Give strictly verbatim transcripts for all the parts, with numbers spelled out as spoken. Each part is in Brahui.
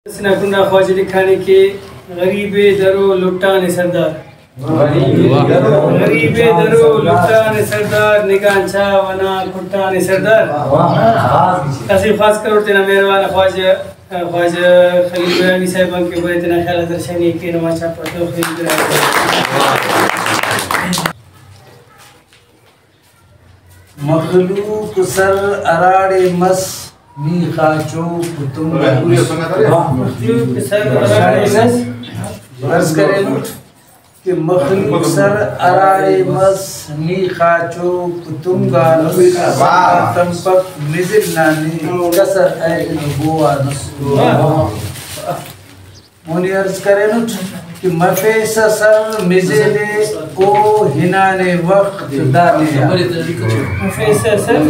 اسے نا کنڈا خواجہ لکھانے کہ غریب ءِ درو لٹانے سردار۔ غریب ءِ درو لٹانے سردار، نگان چا و نا کٹانے سردار۔ اسہ خواست کرور تینا مہربان خواجہ، خواجہ خلیل بریانی صاحب آن کہ برے تینا خیال آ درشانی کینہ، ما چاپہ توفیق برے۔ مخلوق سر ہراڑے مس، نی خاچوک تنگ آ نس۔ مخلوق سر ہراڑے مس۔ عرض کرینٹ کہ مخلوق سر ہراڑے مس، نی خاچوک تنگ آ نس۔ سما تمپک مزل نا نے، کسر اینو گو آ نس۔ مونی عرض کرینٹ کہ مفیسہ سر مزل ءِ او ہنانے وخت دانے آ۔ مفیسہ سر۔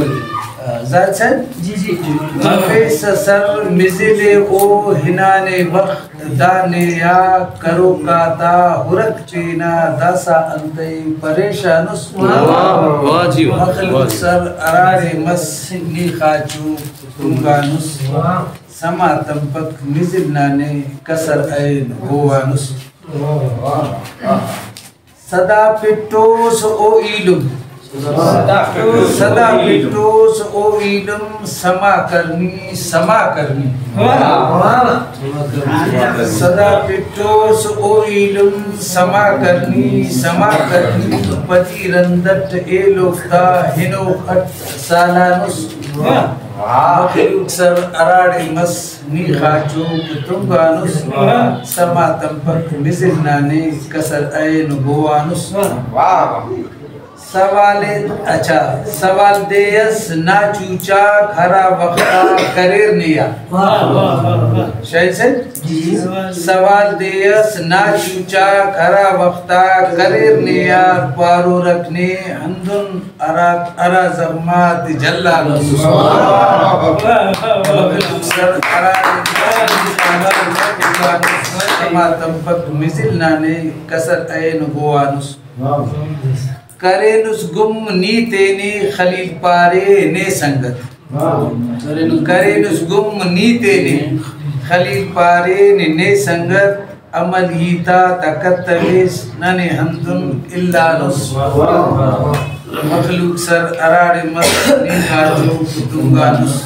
آ، زاہد صاحب؟ جی، جی۔ مفیسہ سر مزل ءِ او ہنانے وخت دانے آ، کروک آتا ہرک تینا داسہ انتئے پریشان اس۔ واہ، واہ جی واہ، مخلوق واہ جی۔ سر ہراڑے مس، نی خاچوک تنگ آ نس۔ سما تمپک مزل نا نے، کسر اینو گو آ نس۔ سدا پٹوس او ایلم۔ سدا پٹوس او ایلم، سما کرنی، سما کرنی۔ سدا پٹوس او ایلم، سما کرنی، سما کرنی۔ پدی رند اٹ ایلوفتا ہنوخ اٹ سالانس۔ مخلوق سر ہراڑے مس، نی خاچوک تنگ آنس۔ سما تمپک مزل نا نے، کسر اینو گو آنس۔ سوال، اچھا، سوال دے اس، نا چوچاک ہرا وختا کریر نے آ۔ شاہین صاحب؟ جی۔ سوال دے اس، نا چوچاک ہرا وختا کریر نے آ، پارورک نے ہندن ہرا، ہرا زغمات جلانس۔ مخلوق سر ہرا، سما تمپک مزل نا نے، کسر اینو گو آنس۔ کرینس گم نی تینے، خلیل پارے نے سنگت۔ کرینس گم نی تینے، خلیل پارے نے، نے سنگت۔ عمل ہیت آتا کتویس، ننے ہندن الانس۔ مخلوق سر ہراڑے مس، نی خاچوک تنگ آنس۔